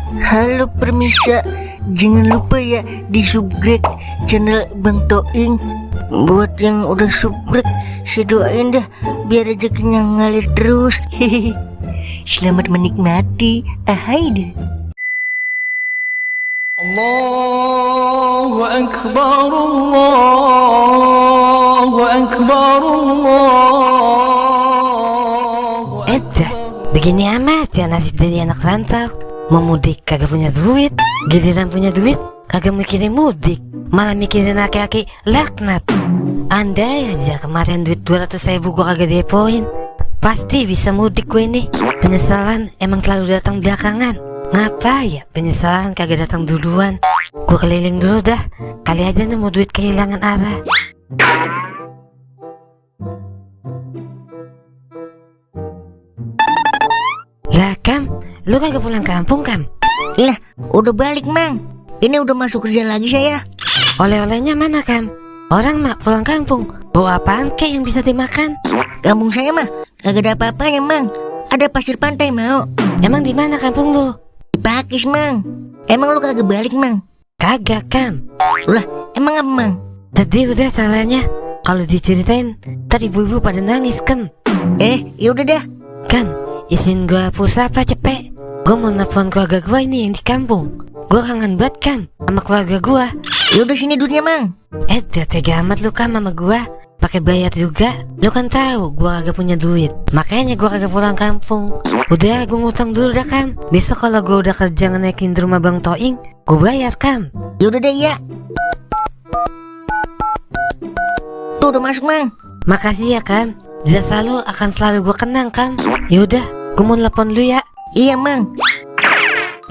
Halo permisa, jangan lupa ya di subscribe channel Bang Toing. Buat yang udah subscribe, saya doain dah biar rezekinya ngalir terus. Hehehe. Selamat menikmati. Ahai deh. Allahu Akbar, Allahu Akbar, Allahu Eda, begini amat ya nasib dari anak rantau. Mau mudik kagak punya duit, giliran punya duit kagak mikirin mudik, malah mikirin aki-aki laknat. Andai aja kemarin duit 200.000 gua kagak depoin, pasti bisa mudik gue ini. Penyesalan emang selalu datang belakangan. Ngapa ya penyesalan kagak datang duluan? Gue keliling dulu dah, kali aja nemu duit kehilangan arah. Lah Kam, lu kagak pulang kampung Kam? Lah, udah balik Mang. Ini udah masuk kerja lagi saya. Oleh-olehnya mana Kam? Orang mak pulang kampung, bawa apaan kek yang bisa dimakan? Kampung saya mah kagak ada apa-apanya Mang. Ada pasir pantai mau. Emang di mana kampung lu? Di Pakis Mang. Emang lu kagak balik Mang? Kagak Kam. Lah, emang apa Mang? Sedih udah salahnya. Kalau diceritain, ntar ibu-ibu pada nangis Kam. Yaudah dah. Kam, izin gua pulsa apa cepet? Gua mau nelfon keluarga gua ini yang di kampung. Gua kangen banget Kam sama keluarga gua. Yaudah sini duitnya Mang. Dia tega amat lu Kam sama gua. Pakai bayar juga. Lu kan tahu gua kagak punya duit, makanya gua kagak pulang kampung. Udah gua ngutang dulu dah Kam. Besok kalau gua udah kerja ngenaikin di rumah Bang Toing, gua bayar Kam. Yaudah deh ya. Tuh udah masuk Mang. Makasih ya Kam. Jasa lu akan selalu gua kenang Kam. Yaudah, gua mau telepon lu ya. Iya Mang.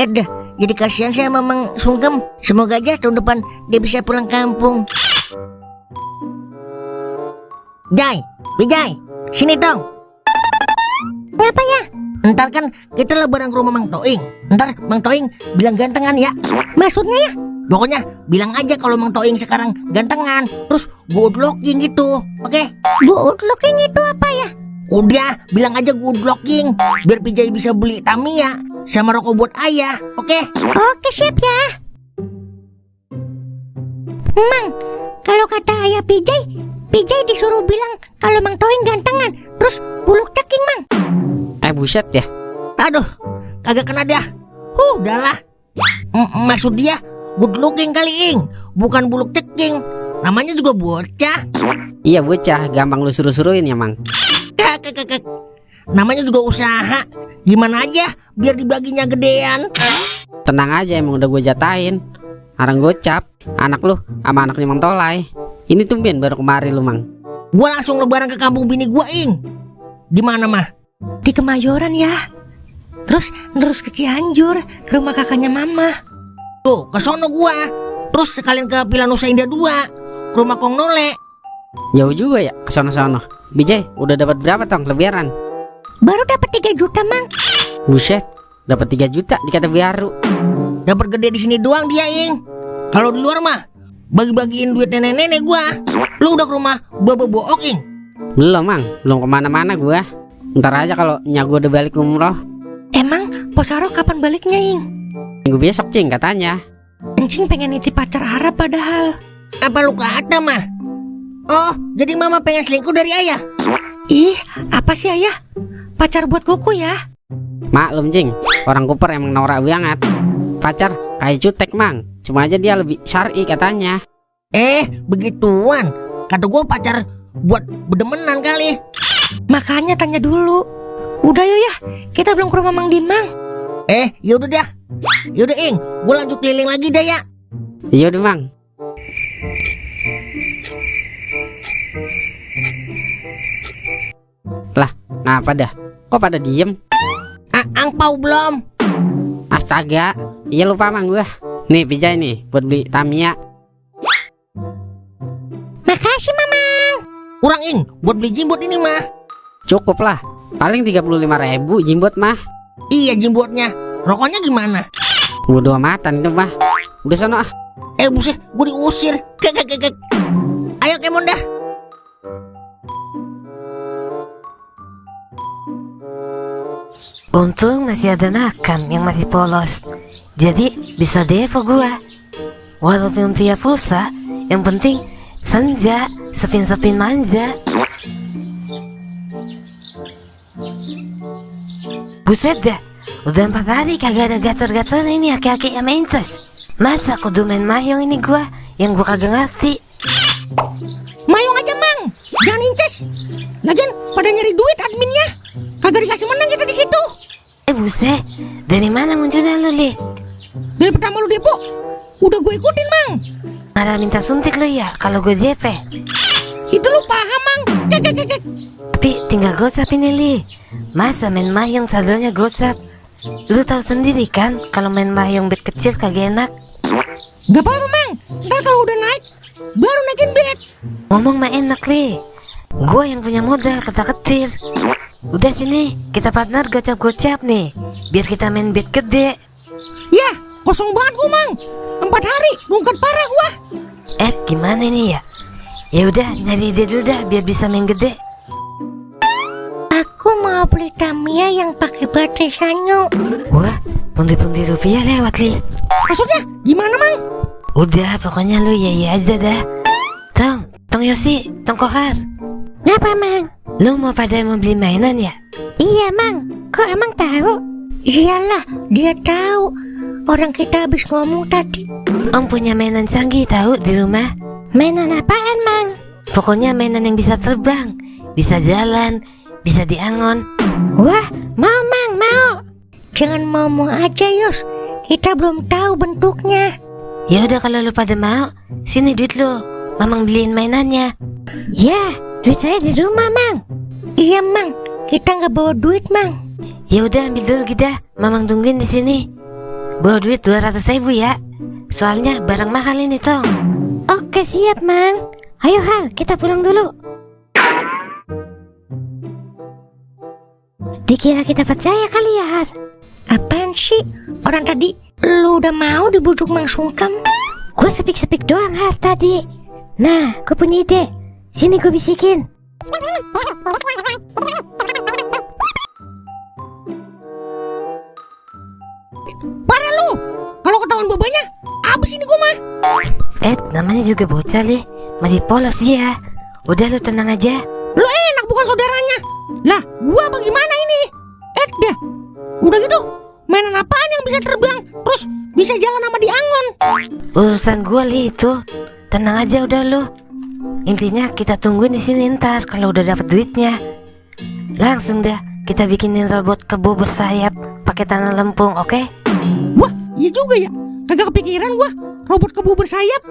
Dah, jadi kasihan saya sama Mang Sungkem. Semoga aja tahun depan dia bisa pulang kampung. Jai, Bijay, sini dong. Kenapa ya? Ntar kan kita lebaran ke rumah Mang Toing. Ntar Mang Toing bilang gantengan ya. Maksudnya ya? Pokoknya bilang aja kalau Mang Toing sekarang gantengan. Terus good looking gitu. Oke? Good looking itu apa ya? Udah, bilang aja good looking. Biar Bijay bisa beli Tamiya sama rokok buat ayah. Oke? Oke, siap ya. Mang, kalau kata ayah Bijay disuruh bilang kalau Mang Toing gantengan, terus buluk ceking Mang. Buset ya. Aduh, kagak kena dah. Udahlah. Maksud dia good looking kali Ing, bukan buluk ceking. Namanya juga bocah. Iya bocah, gampang lu suruh-suruhin ya Mang. Kek. Namanya juga usaha. Gimana aja biar dibaginya gedean. Tenang aja, emang udah gue jatahin. Arang gocap, anak lu sama anaknya Mang Tolai. Ini tumben baru kemarin lu Mang. Gua langsung lebaran ke kampung bini gua Ing. Di mana mah? Di Kemayoran ya. Terus ke Cianjur, ke rumah kakaknya Mama. Tuh, ke sono gua. Terus sekalian ke Villa Nusa Indah 2, ke rumah Kong Nole. Jauh juga ya ke sono-sono. Bijay, udah dapat berapa tong lebaran? Baru dapat 3 juta, Mang. Buset, dapat 3 juta di kata baru. Dapat gede di sini doang dia, Ing. Kalau di luar mah bagi-bagiin duit nenek-nenek gua. Lu udah ke rumah Baba Book, Ing? Belum Mang, belum kemana-mana gua. Ntar aja kalau nyak gua udah balik umroh. Emang Posaro kapan baliknya, Ing? Minggu besok Cing katanya. Encing pengen nitip pacar Arab padahal. Apa lu kata mah? Oh, jadi Mama pengen selingkuh dari ayah? Ih, apa sih ayah? Pacar buat kuku ya? Maklum Cing, orang Kuper emang norak banget. Pacar kayak cutek Mang, cuma aja dia lebih syar'i katanya. Begituan. Kata gua pacar buat bedemenan kali. Makanya tanya dulu. Udah yuk ya, kita belum ke rumah Mang Dimang. Yaudah dah. Yaudah Ing, gua lanjut keliling lagi dah ya. Iya udah Mang. Lah, ngapa dah? Kok pada diem? Angpau belum. Astaga, iya lupa Mang gua. Nih Bijay nih, buat beli Tamiya. Makasih Mamang. Kurang Ing, buat beli jimbot ini mah. Cukup lah, paling 35.000 jimbot mah. Iya jimbotnya. Rokoknya gimana? Bodo amatan itu mah. Udah sono ah. Buset, gua diusir. Kek. Ayo Kemon dah. Untung masih ada Nakam yang masih polos. Jadi bisa devo gua. Walaupun tiap pulsa, yang penting senja, sepin-sepin manja. Buset dah, udah 4 hari kagak ada gator-gator ini aki-aki yang mentes. Masa kudu main mayong ini gua, yang gua kagak ngerti. Mayong aja mang, jangan inces. Lagian pada nyari duit adminnya, kagak dikasih menang kita di situ. Buset, dari mana munculnya lu, Li? Dari pertama lu depo, udah gue ikutin mang. Marah minta suntik lu ya, kalau gue DP. Itu lu paham mang. Kek. Tapi tinggal gocap ini, Li. Masa main mayong saldonya gocap? Lu tahu sendiri kan, kalau main mayong bet kecil kagak enak. Gak apa-apa mang, ntar kalau udah naik, baru naikin bet. Ngomong mah enak, Li. Gue yang punya modal kecil. Udah sini, kita partner gocap-gocap nih, biar kita main bet gede. Ya, kosong banget gua mang. 4 hari, bongkar parah gua. Gimana ini ya? Ya udah, nyari ide dulu dah, biar bisa main gede. Aku mau beli Tamiya yang pakai baterai Sanyo. Wah, pundi-pundi rupiah lewat, Li. Maksudnya gimana mang? Udah, pokoknya lu iya aja dah. Tong Yosi, Tong Kohar. Ngapa mang? Lu mau pada mau beli mainan ya? Iya mang, kok emang tahu? Iyalah, dia tahu. Orang kita habis ngomong tadi. Om punya mainan canggih tahu di rumah. Mainan apaan mang? Pokoknya mainan yang bisa terbang, bisa jalan, bisa diangon. Wah, mau mang, mau. Jangan mau aja Yos, kita belum tahu bentuknya. Ya udah kalau lu pada mau, sini duit lu, mamang beliin mainannya. Ya, duit saya di rumah mang. Iya mang, kita nggak bawa duit mang. Ya udah ambil dulu kita, mamang tungguin di sini. Bawa duit 200.000 ya. Soalnya barang mahal ini, Tong. Oke, siap mang. Ayo Hal, kita pulang dulu. Dikira kita percaya kali ya Har. Apaan sih? Orang tadi lu udah mau dibujuk Mang Sungkem. Gue sepik-sepik doang Har tadi. Nah, gue punya ide. Sini gue bisikin. Parah lu. Kalau ketahuan babanya, abis ini gue mah. Namanya juga bocah, Li. Masih polos dia. Udah lu tenang aja. Lu enak bukan saudaranya. Lah, gua bagaimana ini? Dah. Udah gitu, mainan apaan yang bisa terbang terus bisa jalan sama diangon? Urusan gua, Li, itu. Tenang aja udah lu. Intinya kita tungguin di sini ntar kalau udah dapet duitnya. Langsung dah kita bikinin robot kebo bersayap pakai tanah lempung, oke? Wah, iya juga ya. Kagak kepikiran gua. Robot kebo bersayap.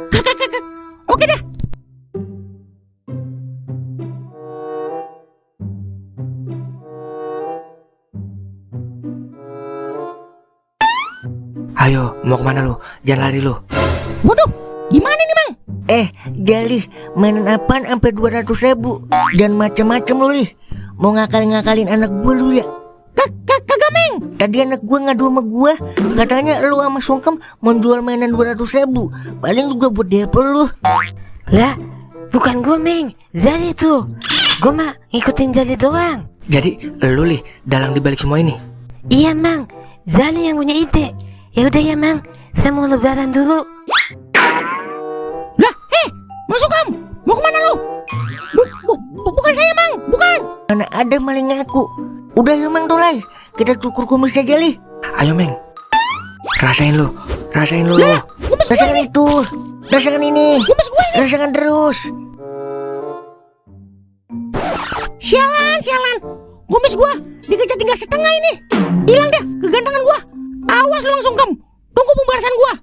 Oke dah. Ayo, mau kemana lu? Jangan lari lu. Waduh, gimana nih Mang? Jalih, mainan apaan sampai 200.000? Dan macem-macem lu nih. Mau ngakalin anak gue lu ya? Kagak Meng. Tadi anak gue ngadu sama gue, katanya lu sama Sungkem mau jual mainan 200.000. Paling juga buat depo lu. Lah, bukan gua, Meng. Zali tuh. Gua mah ngikutin Zali doang. Jadi, lu Li, dalang dibalik semua ini? Iya, Mang. Zali yang punya ide. Ya udah ya, Mang. Saya mau lebaran dulu. Lah, Mang Sungkem, mau kemana lu? Bukan saya Mang, bukan. Mana ada maling ngaku. Udah ya Mang Tolai, kita cukur kumis aja Li. Ayo, Meng. Rasain lu. Lah, kumis gue Rasakan ini. itu, rasakan ini, Kumis gue ini. rasakan terus. Sialan. Kumis gua dikecat tinggal setengah ini. Hilang dah kegantengan gua. Awas lu Mang Sungkem. Tunggu pembalasan gua.